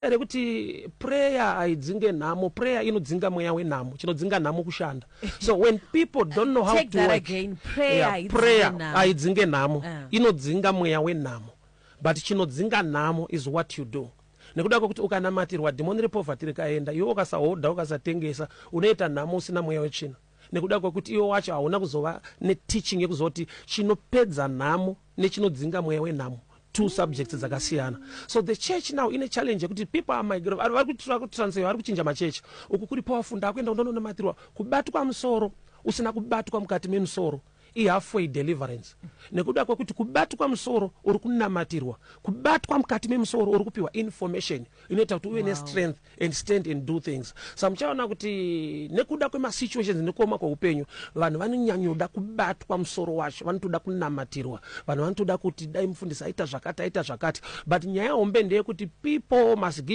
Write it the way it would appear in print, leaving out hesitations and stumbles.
Rekuti prayer haidzinge nhamo. Prayer inodzinga mweya wenhamo. Chinodzinga nhamo kushanda. So when people don't know how Take to that work, again. Prayer yeah, haidzinge prayer nhamo. Haidzinge nhamo. Ah. Inodzinga mweya wenhamo, but chinodzinga nhamo is what you do, nekuda kwekuti ukanamatirwa dhimoni repoverty rikaenda, iwe ukasahodha, ukasatengesa, unoita nhamo usina mweya wetsvina, nekuda kwekuti iwe wacho hauna kuzova neteaching yekuzoti chinopedza nhamo nechinodzinga mweya wenhamo two subjects dzakasiyana. So the church now ine challenge yekuti people are migrate, vari kutransfer, vari kuchinja machechi. Uku kuri powerful, ndakuenda kundononamatirwa. Kubatwa musoro usina kubatwa mukati memusoro ihalfway deliverance, nekuda kwekuti kubatwa musoro uri kunamatirwa, kubatwa mukati memusoro uri kupiwa information inoita kuti uve nestrength and stand and do things. Sa muchaona kuti nekuda kwemasituations nekuoma kweupenyu, vanhu vanonyanyoda kubatwa musoro wacho, vanotoda kunamatirwa, vanhu vanotoda kuti dai mufundisi aita zvakati, aita zvakati. But nyaya hombe ndeyekuti people must give